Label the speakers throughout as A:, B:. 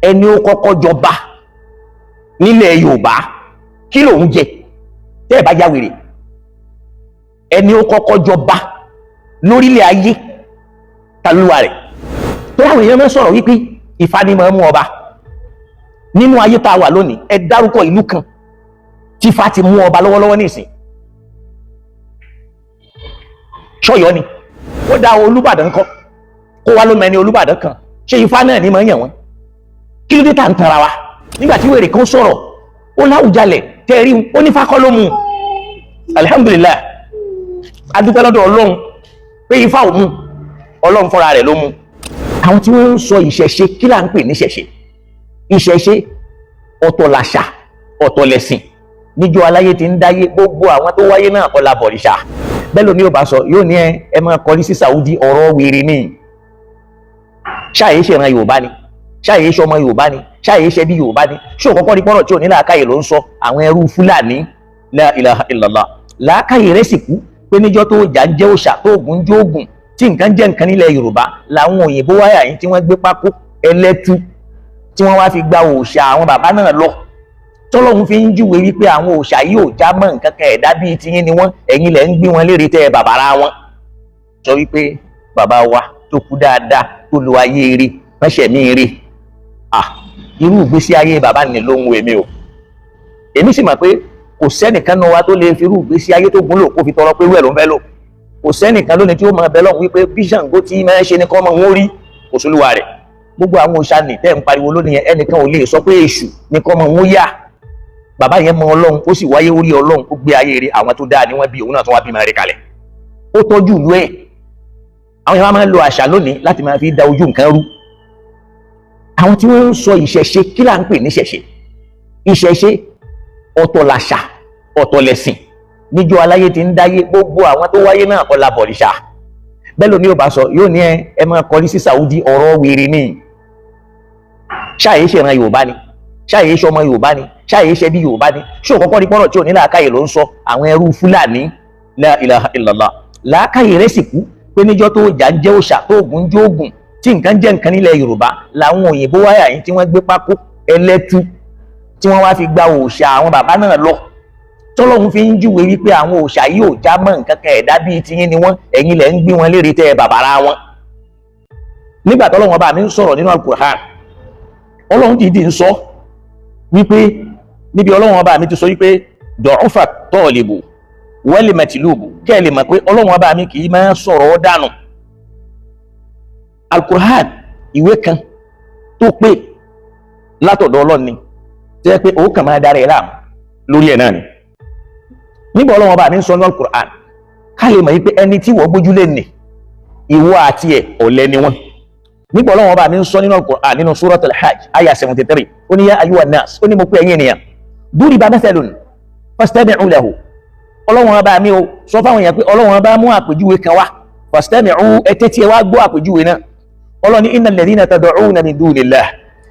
A: Ẹni ó kọ́kọ́ jọba nílẹ̀ Yorùbá, kí lòun jẹ tẹ́ ẹ̀ bá já wèrè? Ẹni ó kọ́kọ́ jọba lórílẹ̀ ayé, ta lóluwa rẹ̀? Tó àwọn èèyàn máa ń sọ̀rọ̀ wípé Ifá ni máa ń mú ọba nínú ayé tá a wà lónìí. Ẹ dárúkọ ìlú kan tí Ifá ti mú ọba lọ́wọ́lọ́wọ́ nísìn. Ṣọ́yọ́ ni ó dá Olúbàdàn kọ́, kó wá ló mẹni Olúbàdàn kan. Ṣé Ifá náà ní máa ń yàn wọ́n? Kí ló dé tá à ń tanra wa? Nígbà tí wèrè kan sọ̀rọ̀, ó láwùjalẹ̀ tẹ́rí, ó ní Ifá kọ́ ló mú. Alihamudulilayi, adúpẹ́ lọ́dọ̀ Ọlọ́run pé Ifá ò mú, Ọlọ́run fúnra rẹ̀ ló mú. Àwọn tí wọ́n ń sọ ìṣẹ̀ṣe, kí là ń pè ní ìṣẹ̀ṣe? Ìṣẹ̀ṣe ọ̀tọ̀ làṣà, ọ̀tọ̀ lẹ̀sìn. Níjọ́ aláyé ti ń dáyé, gbogbo àwọn tó wáyé náà kọ́ la bọ̀rìṣà. Bẹ́ẹ̀ lómi ò bá sọ, yóò ní ẹ máa kọrí sí Saudi. Ọ̀rọ̀ wèrè ni. Ṣáàyè ṣèràn Yorùbá ni, ṣáàyè ṣọmọ Yorùbá ni, ṣáàyè ṣẹbí Yorùbá ni. Ṣé òkọ́kọ́ ní pọ́nrọ̀ tí ò ní làákàyè ló ń sọ? Àwọn ẹrú Fúlàní, la ilaha illallah, làákàyè rẹ̀ sì kú pé níjọ́ tó jà ń jẹ́ òòṣà, tó ògùn jẹ́ ògùn, tí nǹkan jẹ́ nǹkan nílẹ̀ Yorùbá, làwọn òyìnbó wáyà yìí tí wọ́n gbé pákó ẹlẹ́tú tí wọ́n wá fi gba òòṣà àwọn bàbá náà lọ, tọ́lọ́hún fi ń júwe wípé àwọn òòṣà yìí ò já mọ́ nǹkan kan, ẹ̀dá bíi tiyín ni wọ́n, ẹ̀yin lẹ̀ ń gbé wọn léèrè tẹ́ ẹ bàbàrà wọn. Sọ wípé bàbá wa tó kú dáadáa, tó lo ayé eré, ránṣẹ́ mi eré, ah, irú ìgbésí ayé bàbá ni ló ń wo èmi o. Èmi sì mọ̀ pé kò sẹ́nìkan nu wa tó lè fi irú ìgbésí ayé tó gún lò kó fi tọrọ pé wẹ́ẹ̀ ló ń fẹ́ lò. Kò sẹ́nìkan lónìí tí ó máa bẹ lọ́hùn wípé bí Ṣàngó tí máa ń ṣe ni kọ́ máa ń rí. Kò sólúwa rẹ̀. Gbogbo àwọn òòṣà nì tẹ́ ń pariwo lónìí yẹn, ẹnìkan ò lè sọ pé èṣù ni kọ́ máa ń yá. Bàbá yẹn mọ Ọlọ́run, ó sì wáyé orí Ọlọ́run, ó gbé ayé rẹ̀. Àwọn tó dáa ni wọ́n bí òun náà, tó wá bímọ rẹ̀ kalẹ̀, ó tọ́jú ìlú ẹ̀. Àwọn yẹn máa ń lo àṣà lónìí láti máa fi da ojú nǹkan rú. Àwọn tí wọ́n ń sọ ìṣẹ̀ṣe, kí là ń pè ní ìṣẹ̀ṣe? Ìṣẹ̀ṣe ọ̀tọ̀ làṣà, ọ̀tọ̀ lẹ̀sìn. Níjọ́ aláyé ti ń dáyé, gbogbo àwọn tó wáyé náà kọ́ la bọ̀rìṣà. Bẹ́ẹ̀ lómi ò bá sọ, yóò ní ẹ máa kọrí sí Saudi. Ọ̀rọ̀ wèrè ni. Ṣáàyè ṣèràn Yorùbá ni, ṣáàyè ṣọmọ Yorùbá ni, ṣáàyè ṣẹbí Yorùbá ni. Ṣé òkọ́kọ́ ní pọ́nrọ̀ tí ò ní làákàyè ló ń sọ? Àwọn ẹrú Fúlàní, la ilaha illallah, làákàyè rẹ̀ sì kú pé níjọ́ tó jà ń jẹ́ òòṣà, tó ògùn jẹ́ ògùn, tí nǹkan jẹ́ nǹkan nílẹ̀ Yorùbá, làwọn òyìnbó wáyà yìí tí wọ́n gbé pákó ẹlẹ́tú tí wọ́n wá fi gba òòṣà àwọn bàbá náà lọ, tọ́lọ́hún fi ń júwe wípé àwọn òòṣà yìí ò já mọ́ nǹkan kan, ẹ̀dá bíi tiyín ni wọ́n, ẹ̀yin lẹ̀ ń gbé wọn léèrè tẹ́ ẹ bàbàrà wọn. Nígbà tọ́lọ́hún ọba mi ń sọ̀rọ̀ nínú Al-Qur'an, Ọlọ́run dìídì ń sọ wípé níbi Ọlọ́run ọba mi ti sọ wípé dọ̀ọ́fà tọ́ọ̀lìbù wal matlubu, kẹ́ ẹ lè mọ̀ pé Ọlọ́run ọba mi kì í máa sọ̀rọ̀ dànù. Al-Qur'an, ìwé kan tó pé látọ̀dọ̀ Ọlọ́run ni, tó yẹ pé òun kàn máa darí ẹ̀ láàmú lórí ẹ̀ náà ni. Nígbà Ọlọ́run ọba mi ń sọ ní Al-Qur'an, ká lè mọ̀ wípé ẹni tí wọ́n gbójúlé nì, ìwọ àti ẹ̀ ọ̀lẹ ni wọ́n. Nígbà Ọlọ́run ọba mi ń sọ nínú Al-Qur'an, nínú Surat Al-Hajj, aya 73, ó ní ya ayyuhan nas, ó ní mo pé ẹ̀yin ènìyàn, duriba mathalun fastami'u lahu. Ọlọ́run ọba mi ò sọ fáwọn èèyàn pé Ọlọ́run ọba mú àpèjúwe kan wá, fastami'u, ẹ tẹ́tí ẹ wá gbọ́ àpèjúwe náà. Ọlọ́run ní innal ladhina tad'una min dunillah,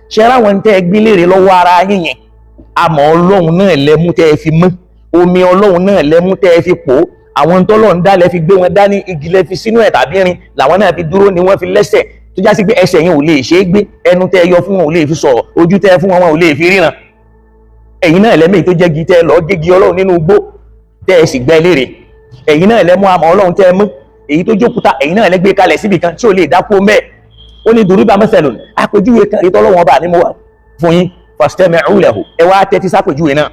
A: ṣe ra wọn tẹ́ ẹ gbé léèrè lọ́wọ́ ara yín yẹn, àmọ́ Ọlọ́run náà lẹ́mú tẹ́ ẹ fi mọ́ omi, Ọlọ́run náà lẹ́mú tẹ́ ẹ fi pò ó, àwọn tọ́lọ̀ ń dá lẹ́ fi gbé wọn dání, igi lẹ́ fi sínú ẹ̀ tàbí irin làwọn náà fi dúró ni wọ́n fi lẹ́sẹ̀ tó já sí pé ẹsẹ̀ yẹn ò lè ṣe é gbé, ẹnu tẹ́ ẹ yọ fún wọn ò lè fi sọ̀rọ̀, ojú tẹ́ ẹ fún wọn wọn ò lè fi ríran. Ẹ̀yin náà lẹ́mí tó jẹ́ gi tẹ́ ẹ lọ́ọ́ gégi Ọlọ́run nínú igbó tẹ́ ẹ sì gbẹ́ léèrè. Ẹ̀yin náà lẹ́mú amọ̀ Ọlọ́run tẹ́ ẹ mú, èyí tó jókúta, ẹ̀yin náà lẹ́gbẹ́ kalẹ̀ síbì kan tí ò lè dákú mẹ́ẹ̀. Ó ní duriba mathalun, àpèjúwe kan ètò Ọlọ́run ọba mi mú wá fún yín, fastami'u lahu, ẹ wá tẹ́tí sápèjúwe náà.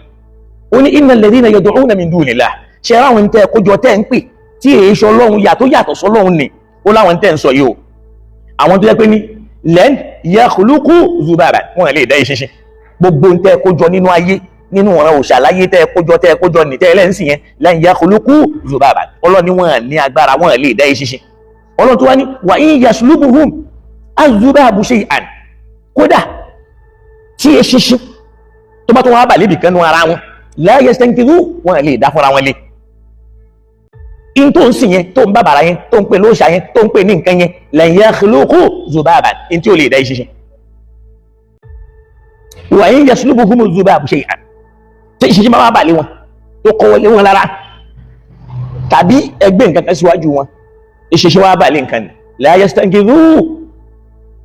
A: Ó ní innal ladhina yad'una min dunillah, ṣe ráwọn tẹ́ kójọ tẹ́ ń pè tí èyí ṣe Ọlọ́run yàtọ̀ yàtọ̀ sọlọ́run ni, ó láwọn tẹ́ ń sọ yìí o, àwọn tó yẹ pé ní lan yakhluqu zubaban, wọn lè dá eṣinṣin. Gbogbo tẹ́ kójọ nínú ayé, nínú ọ̀ràn òṣàláyé tẹ́ kójọ ní tẹ́ ẹlẹ́sìn yẹn, lan yakhluqu zubaban, Ọlọ́run ní wọn ní agbára, wọn lè dá eṣinṣin. Ọlọ́run tó wá ní wa in yaslubuhum azubabu shay'an, kódà tí eṣinṣin tó bá tó wọn bá lébi kan nú ara wọn, la yastanqidhu, wọn lè dá fúnra wọn lé. In tó ń sìn yẹn, tó ń bàbàrà yẹn, tó ń pè lóòṣà yẹn, tó ń pè ní nǹkan yẹn, lan yakhluqu zubaban, in tí ò lè dá eṣinṣin. Wa in yaslubuhum zubabu shay'an, tí eṣinṣin bá wà bà lé wọn, tó kọ́wọ́ lé wọn lára, tàbí ẹgbẹ́ nǹkan kan síwájú wọn, eṣinṣin wà bà lé nǹkan ni, la yastanqidhu,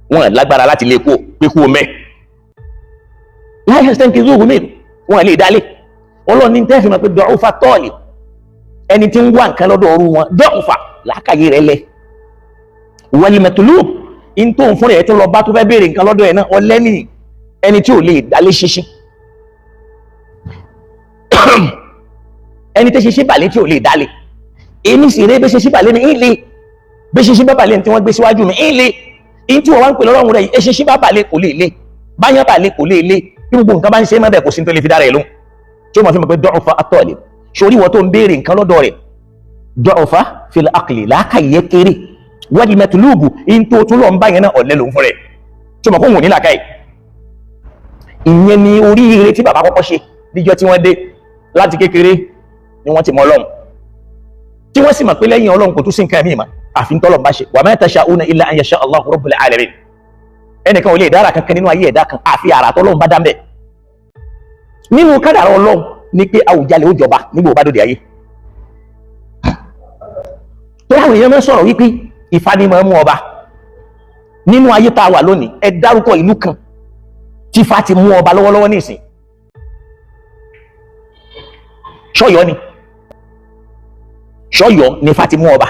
A: wọn lágbára láti lè kó pé kú mẹ́. Yastankizuhu minhu, wọn lè dálé. Ọlọ́run ní tẹ́fì mọ̀ pé dọ̀ọ́fà tọ́ọ̀lì, ẹni tí ń wá nǹkan lọ́dọ̀ ọ̀rú wọn dọ̀ọ́fà làákàyè rẹ̀ lẹ̀. Wal matlub, in tó ń fúnra ẹ̀ tó lọ bá tó fẹ́ béèrè nǹkan lọ́dọ̀ ẹ̀ náà ọlẹ́ni, ẹni tí ò lè dálé ṣinṣin, ẹni tẹ́ ṣinṣin balẹ̀ tí ò lè dálé. Èmi sì rẹ́ bẹ́ ṣinṣin balẹ̀ mi ń le, bẹ́ ṣinṣin bá balẹ̀ tí wọ́n gbé síwájú mi ń le. In tí wọ́n wá ń pè lọ́rùn rẹ̀ yìí, ṣinṣin bá balẹ̀ kò lè le, báyán balẹ̀ kò lè le, bí gbogbo nǹkan bá ń ṣe é mọ́ bẹ́ẹ̀ kò sí ní tó lè fi dára ẹ̀ lóhùn, tí ó mọ̀ fi mọ̀ pé dọ́ọ̀fà atọ́ọ̀lẹ̀. Sórí wọ́n tó ń béèrè nǹkan lọ́dọ̀ rẹ̀, dọ́ọ̀fà fil aqli, làákàyè kéré, wal matlubu, in tó tún lọ ń bá yẹn náà ọ̀lẹ́ lòún fún rẹ̀, tí ó mọ̀ kó wùn ní làákàyè. Ìyẹn ni oríire tí bàbá kọ́kọ́ ṣe níjọ́ tí wọ́n dé. Láti kékeré ni wọ́n ti mọ Ọlọ́run, tí wọ́n sì mọ̀ pé lẹ́yìn Ọlọ́run kò tún sí nǹkan míì mọ́ àfi tọ́lọ̀ bá ṣe. Wa ma tasha'una illa an yasha Allahu rabbul alamin. Ẹnìkan ò lè dára kankan nínú ayé ẹ̀dá kan àfi àrà tọ́lọ́run bá dá ń bẹ̀. Nínú kádàrá Ọlọ́run ni pé Àwùjalẹ̀ ó jọba nígbà ó bá dòde ayé. Tó láwọn èèyàn máa ń sọ̀rọ̀ wípé Ifá ni máa ń mú ọba nínú ayé tá a wà lónìí. Ẹ dárúkọ ìlú kan tí Ifá ti mú ọba lọ́wọ́lọ́wọ́ nísìn. Ṣọ́yọ́ ni, Ṣọ́yọ́ ni Ifá ti mú ọba,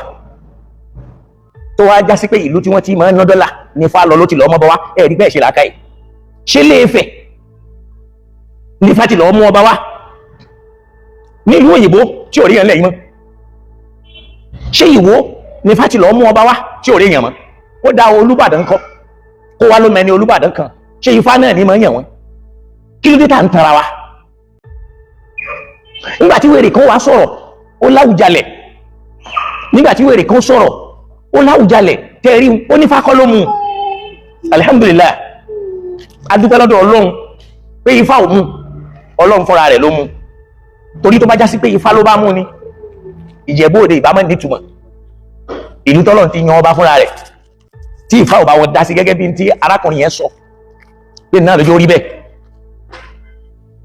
A: tó wá já sí pé ìlú tí wọ́n ti máa ń ná dọ́là ní Ifá lọ ló ti lọ́ọ́ mọ́ bọ́ wá. Ẹ rí bẹ́ẹ̀ ṣe làákàyè. Ṣé Ilé-Ifẹ̀ ní Ifá ti lọ́ọ́ mú ọba wá nílùú òyìnbó tí ò rí yẹn lẹ́yìn mọ́? Ṣé Ìwó ní Ifá ti lọ́ọ́ mú ọba wá tí ò rí yẹn mọ́? Ó dá Olúbàdàn kọ́, kó wá ló mẹni Olúbàdàn kan. Ṣé Ifá náà ní máa ń yàn wọ́n? Kí ló dé tá à ń tanra wa? Nígbà tí wèrè kan wá sọ̀rọ̀ ó láwùjalẹ̀, nígbà tí wèrè kan sọ̀rọ̀ ó láwùjalẹ̀ tẹ́rí ó ní Ifá kọ́ ló mú. Alhamdulillah, adúpẹ́ lọ́dọ̀ Ọlọ́run pé Ifá ò mú, Ọlọ́run fúnra rẹ̀ ló mú. Torí tó bá já sí pé Ifá ló bá mú ni, Ìjẹ̀bú Òde ìbámọ́ nítumọ̀. Ìlú tọ́lọ́run ti yan ọba fúnra rẹ̀, tí Ifá ò bá wọn dá sí gẹ́gẹ́ bí ti arákùnrin yẹn sọ pé náà lójó rí bẹ́ẹ̀.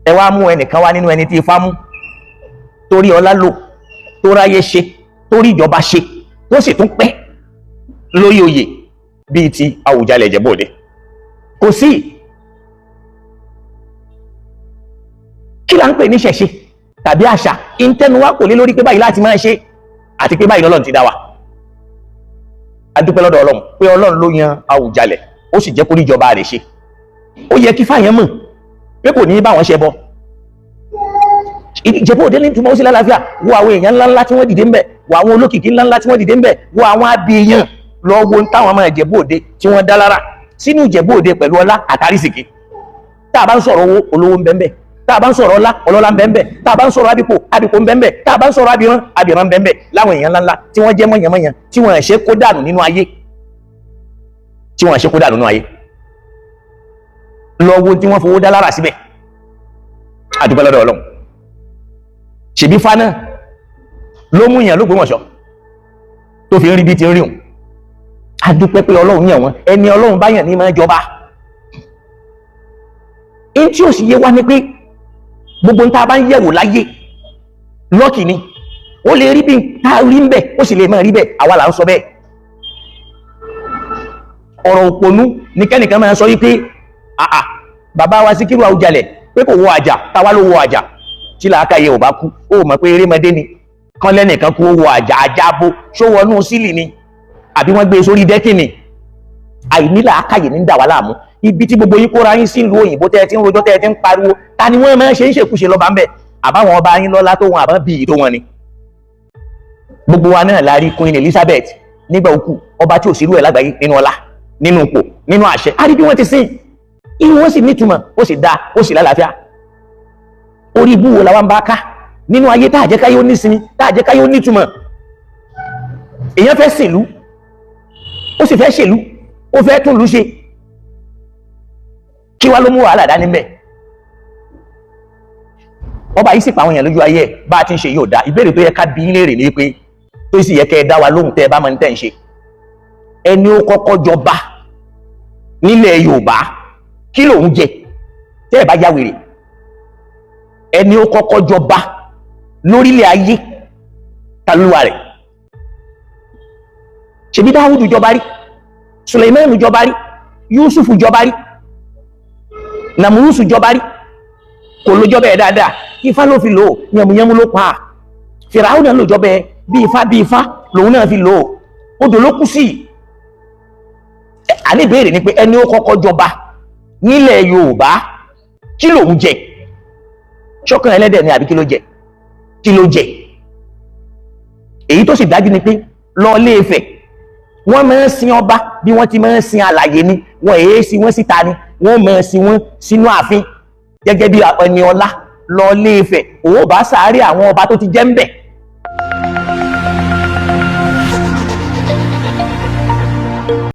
A: Ẹ wá mú ẹnìkan wá nínú ẹni tí Ifá mú, torí ọlá lò, tó ráyé ṣe, torí ìjọba ṣe, tó sì tún pẹ́ lórí oyè bíi ti Àwùjalẹ̀ Ìjẹ̀bú Òde. Kò sí. Kí là ń pè ní ṣẹ̀ṣe tàbí àṣà? Ìtẹnuwa kò lé lórí pé báyìí láti máa ṣe àti pé báyìí lọ́lọ́run ti dá wa. A dúpẹ́ lọ́dọ̀ Ọlọ́run pé Ọlọ́run ló yan Àwùjalẹ̀, ó sì jẹ́ kó níjọba rẹ̀ ṣe. Ó yẹ kí fáyẹn mọ̀ pé kò ní bá wọn ṣe bọ. Ìjẹ̀bú Òde ní túmọ̀ ó sì lálàáfíà. Wo àwọn èèyàn ńláńlá tí wọ́n dìde ń bẹ̀, wo àwọn olókìkí ńláńlá tí wọ́n dìde ń bẹ̀, wo àwọn abiyàn, lọ wo táwọn ọmọ Ìjẹ̀bú Òde tí wọ́n dá lára sínú Ìjẹ̀bú Òde pẹ̀lú ọlá àtàrísìkí. Tá a bá ń sọ̀rọ̀ owó, olówó ń bẹ ń bẹ̀. Tá a bá ń sọ̀rọ̀ ọlá, ọlọ́lá ń bẹ ń bẹ̀. Tá a bá ń sọ̀rọ̀ abipò, abipò ń bẹ ń bẹ̀. Tá a bá ń sọ̀rọ̀ abiran, abiran ń bẹ ń bẹ̀. Láwọn èèyàn ńláńlá tí wọ́n jẹ́ mọ̀yànmọ̀yàn, tí wọ́n ṣe kó dànù nínú ayé, tí wọ́n ṣe kó dànù nínú ayé. Lọ wo tí wọ́n fowó dá lára síbẹ̀. Àdúpẹ́ lọ́dọ̀ Ọlọ́run. Ṣèbí Fá náà ló mú yàn l'Ógbómọ̀ṣọ́ tó fi ń rí bí ti ń rí òun. A dúpẹ́ pé Ọlọ́run yàn wọ́n. Ẹni Ọlọ́run bá yàn ní máa jọba. In tí ó sì yé wa ni pé gbogbo ń tá a bá ń yẹ̀wò láyé lọ́kì ni ó lè rí bí tá a rí ń bẹ̀, ó sì lè máa rí bẹ́ẹ̀. Àwa là ń sọ bẹ́ẹ̀. Ọ̀rọ̀ òpònú ní kẹ́nìkan máa sọ wípé àà bàbá wa Síkírù Àwùjalẹ̀ pé kò wọ àjà, táwa ló wọ àjà. Tí làákàyè ò bá kú, ó mọ̀ pé erémọdé ni. Kán lẹ́nìkan kú ó wọ àjà, àjà bo ṣó wọnú sílì ni àbí wọ́n gbé e sórí dẹ́kìnì? Àìní làákàyè ní ń dà wá láàmú. Ibi tí gbogbo yín kóra yín sí ìlú òyìnbó tẹ́ ẹ ti ń rojọ́, tẹ́ ẹ ti ń pariwo, ta ni wọ́n máa ń ṣe ń ṣèkúṣe lọ́ba ń bẹ̀? Àbáwọn ọba yín lọ́lá tó wọn, àbá bíi tó wọn ni. Gbogbo wa náà la rí Queen Elizabeth nígbà òkú, ọba tí ò sí irú ẹ̀ lágbàáyé nínú ọlá, nínú ipò, nínú àṣẹ. A rí bí wọ́n ti sìn, irú wọn sì nítumọ̀, ó sì dáa, ó sì lálàáfíà. Orí ibú wo làwọn bá ká nínú ayé tá àjẹkáyé ó nísinmi, tá àjẹkáyé ó nítumọ̀? Èèyàn fẹ́ sìnlú, ó sì fẹ́ ṣèlú, ó fẹ́ tún lú ṣe. Kí wá ló mú wàhálà dání mbẹ? Ọba yìí sì pa àwọn èèyàn lójú ayé ẹ. Bá a ti ń ṣe yóò dá. Ìbéèrè tó yẹ ká bí léèrè ni pé, tó sì yẹ kẹ́ ẹ dá wa lóhùn tẹ́ ẹ bá máa ń tẹ̀ ń ṣe, ẹni ó kọ́kọ́ jọba nílẹ̀ Yorùbá kí lòun jẹ? Tẹ́ ẹ bá ya wèrè, ẹni ó kọ́kọ́ jọba lórílẹ̀ ayé ta lóluwa rẹ̀? Ṣebí Dáwùdù jọba rí, Sùlẹ̀mánù jọba rí, Yúsùfù jọba rí, Nàmúrúsù jọba rí, Kò lójọ́ bẹ́ẹ̀ dáadáa, Ifá ló fi lò ó, yẹmúyẹmú ló pa á. Fìràwọ̀ náà lójọ́ bẹ́ẹ̀, bí Ifá bí Ifá lòun náà fi lò ó, odò ló kú sí. Àní ìbéèrè ni pé ẹni ó kọ́kọ́ jọba nílẹ̀ Yorùbá, kí lòun jẹ? Ṣọ́kàn ẹlẹ́dẹ̀ ni àbí kí ló jẹ? Kí ló jẹ? Èyí tó sì dájú ni pé lọ Ilé Ifẹ̀, wọ́n máa ń sin ọba bí wọ́n ti máa ń sin alàyè ni. Wọ́n èé sí wọ́n síta ni, wọ́n máa ń sin wọ́n sínú ààfin gẹ́gẹ́ bí ẹni ọlá. Lọ Ilé Ifẹ̀, òun ò bá sáré àwọn ọba tó ti jẹ́ ń bẹ̀.